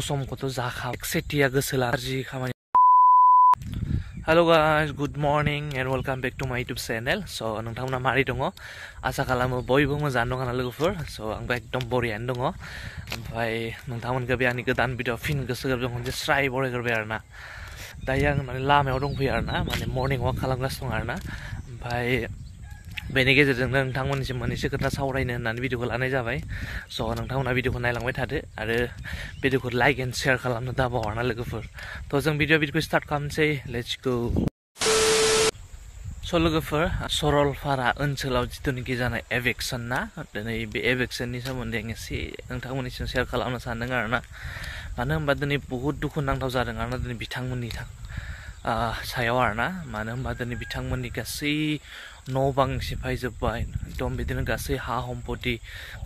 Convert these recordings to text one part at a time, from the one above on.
समखौथ' जाखा सेथिया गोसो लाजि खामानि Hello guys, good morning and welcome back to my YouTube channel. So नोंथांमोना मारै दङ आसा खालामो बयबो मोजां दङ ना लोगोफोर so आंबो एकदम बरियानो दङ ओमफ्राय नोंथांमोनखौ बे आंनि गोदान भिडिअ फिन गोसो गोरबोजों खनसे स्राय बरायग्रोबाय आरोना दायो आं माने लामायाव दंफैयो आरोना माने मर्निं वाक खालामगासिनो दं आरोना ओमफ्राय बेनि गेजेरजोंनो नोंथांमोननिसिम मोननैसो खोथा सावरायनो होननानै भिडिअखौ लानाय जाबाय स' नोंथांमोना भिडिअखौ नायलांबाय थादो आरो भिडिअखौ लाइक एन्ड शेयार खालामनो दाबाव आरोना लोगोफोर थ' जों भिडिअखौ स्टार्ट खालामनोसै लेट्स गो स' लोगोफोर सरलपारा ओनसोलाव जिथुनिखि जानाय एभिक्सन ना दिनै बे एभिक्सननि सोमोन्दै आं एसे नोंथांमोननिसिम शेयार खालामनो सानदों आरोना मानो होनबा दिनै बहुद दुखुनांथाव जादों आरोना दिनै बिथांमोननि सायाव आरोना मानो होनबा दिनै बिथांमोननि गासै न' बां सिफायजोब्बाय एकदम बिदिनो गासै हा सम्पति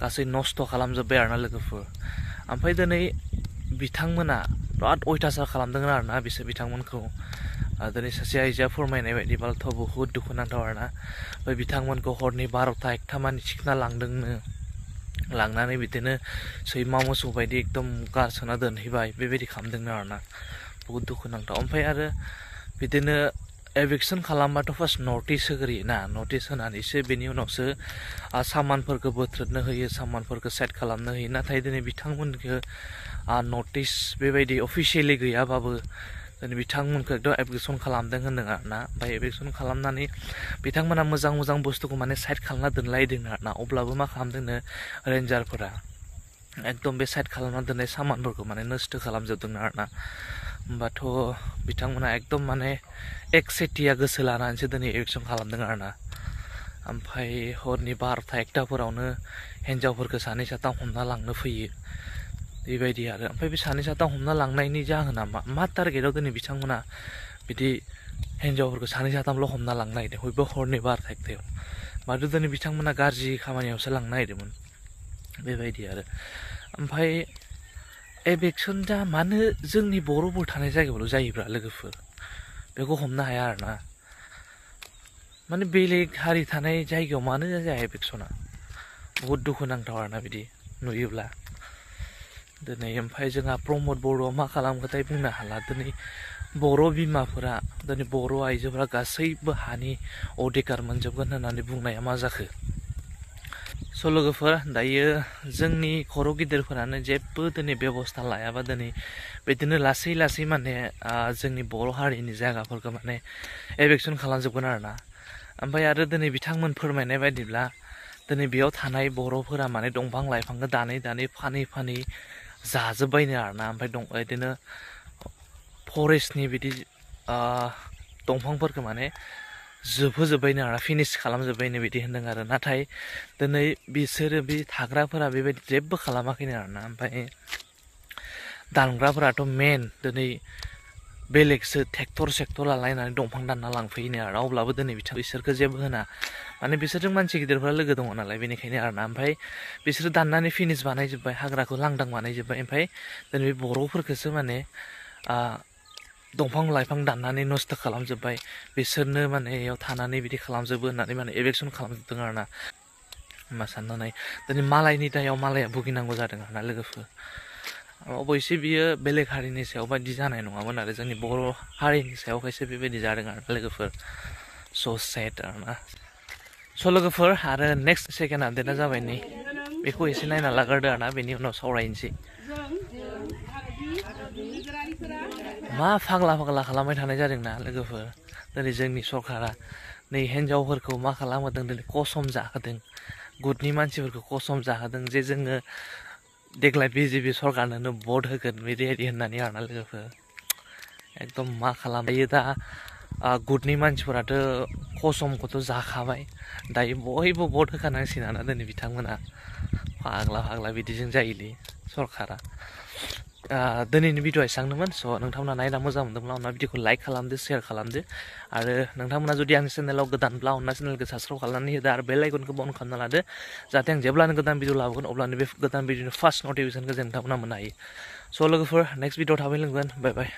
गासै नस्थ' खालामजोब्बाय आरोना लोगोफोर ओमफ्राय दिनै बिथांमोना बिराद अयथासार खालामदों आरोना बिसोर बिथांमोनखौ दिनै सासे आइजोआ फोरमायनाय बायदिबाथ' बहुद दुखुनांथाव आरोना ओमफ्राय बिथांमोनखौ हरनि 12ता 1ता मानि थिखोना लांदोंनो लांनानै बिदिनो सैमा मोसौ बायदि एकदम गारसोना दोनहैबाय बेबायदि खालामदोंनो आरोना बहुद दुखुनांथाव ओमफ्राय आरो बिदिनो एभिक्सन खालामबाथ' फार्स्ट नटिस होग्रोयो ना नटिस होनानैसो बेनि उनावसो सामानफोरखौ बोथ्रोदनो होयो सामानफोरखौ सेट खालामनो होयो नाथाय दिनै बिथांमोनखौ नटिस बेबायदि अफिसियेलि गैयाबाबो दिनै बिथांमोनखौ एकदम एभिक्सन खालामदों होनदों आरोना ओमफ्राय एभिक्सन खालामनानै बिथांमोना मोजां मोजां बुस्थुखौ माने साइड खालामना दोनलायदों आरोना अब्लाबो मा खालामदोंनो रेन्जारफोरा एकदम बे साइड खालामना दोननाय सामानफोरखौ माने नस्थ' खालामजोबदों आरोना होमबाथ' बिथांमोना एकदम माने एकसेटिया गोसो लानानैसो दिनै एभिक्सन खालामदों आरोना ओमफ्राय हरनि 12ता 1ताफोरावनो हिन्जावफोरखौ सानै साथाम हमना लांनो फैयो बेबायदि आरो ओमफ्राय बे सानै साथाम हमना लांनायनि जाहोना मा टारगेटआव दिनै बिथांमोना बिदि हिन्जावफोरखौ सानै साथामल' हमना लांनो नागिरदों बयबो हरनि 12ता 1तायाव माथो दिनै बिथांमोना गाज्रि खामानियावसो लांनो नागिरदोंमोन बेबायदि आरो ओमफ्राय एभिक्सन जा मानो जोंनि बर'फोर थानाय जायगायावल' जायोब्रा लोगोफोर बेखौ हमनो हाया आरोना माने बेलेग हारि थानाय जायगायाव मानो जाया एभिक्सना बहुद दुखुनांथाव आरोना बिदि नुयोब्ला दिनै ओमफ्राय जोंहा प्रमद बर'आ मा खालामखोथाय बुंनो हाला दिनै बर' बिमाफोरा दिनै बर' आइजोफोरा गासैबो हानि अधिकार मोनजोबगोन होननानै बुंनाया मा जाखो स' लोगोफोर दायो जोंनि खर' गिदिरफोरानो जेबो दिनै बेबस्था लायाबा दिनै बिदिनो लासै लासै माने जोंनि बर' हारिनि जायगाफोरखौ माने एभिक्सन खालामजोबगोन आरोना ओमफ्राय आरो दिनै बिथांमोन फोरमायनाय बायदिब्ला दिनै बेयाव थानाय बर'फोरा माने दंफां लाइफांखौ दानै दानै फानै जाजोब्बायनो आरोना ओमफ्राय बिदिनो फरेस्टनि बिदि दंफांफोरखौ माने जोबहोजोब्बायनो आरो फिनिश खालामजोब्बायनो बिदि होनदों आरो नाथाय दिनै बिसोरो बे थाग्राफोरा बेबायदि जेबो खालामाखैनो आरोना ओमफ्राय दानग्राफोराथ' मेन दिनै बेलेगसो ट्रेक्टर सेक्टर लालायनानै दंफां दानना लांफैयोनो आरो अब्लाबो दिनै बिसोरखौ जेबो होना माने बिसोरजों मानसि गिदिरफ्रा लोगो दङ नालाय बेनिखायनो आरोना ओमफ्राय बिसोरो दाननानै फिनिश बानायजोब्बाय हाग्राखौ लांदां बानायजोब्बाय ओमफ्राय दिनै बे बर'फोरखौसो माने दंफां लाइफां दाननानै नस्थ' खालामजोब्बाय बिसोरनो माने बेयाव थानानै बिदि खालामजोबो होननानै माने एभिक्सन खालामजोबदों आरोना मा साननानै दिनै मालायनि दायाव मालाया भुगिनांगौ जादों आरोना लोगोफोर अबयसे बियो बेलेग हारिनि सायाव बायदि जानाय नङामोन आरो जोंनि बर' हारिनि सायाव खायसे बेबायदि जादों आरो लोगोफोर स' सेड आरोना स' लोगोफोर आरो नेक्स्ट सेकेन्ड आपडेटआ जाबाय नै बेखौ एसे नायना लाग्रोदो आरोना बेनि उनाव सावरायनोसै मा फाग्ला खालामबाय थानाय जादोंना लोगोफोर दिनै जोंनि सरकारा नै हिन्जावफोरखौ मा खालामहोदों दिनै कसम जाहोदों गुटनि मानसिफोरखौ कसम जाहोदों जे जोङो देग्लाय बिजेपि सरकारनोनो भट होगोन बिदि होननानै आरोना लोगोफोर एकदम मा खालामयो दा गुटनि मानसिफोराथ' कसमखौथ' जाखाबाय दायो बयबो भट होखानांसिगोन आरोना दिनै बिथांमोना फाग्ला बिदिजों जायोलै सरकारा दिनैनि भिडिअआ एसेबांनोमोन स' नोंथांमोना नायना मोजां मोनदोंब्ला अनना भिडिअखौ लाइक खालामदो शेयार खालामदो आरो नोंथांमोना जुदि आंनि चेनेलाव गोदानब्ला अनना चेनेलखौ साबस्क्राइब खालामनानै होदो आरो बेल आइकनखौ अन खालामना लादो जाहाथे आं जेब्लानो गोदान भिडिअ लाबोगोन अब्लानो बे गोदान भिडिअनि फार्स्ट नटिफिकेसनखौ जों नोंथांमोना मोननो हायो स' लोगोफोर नेक्स्ट भिडिअ थाबै लोगो मोनगोन बाय बाय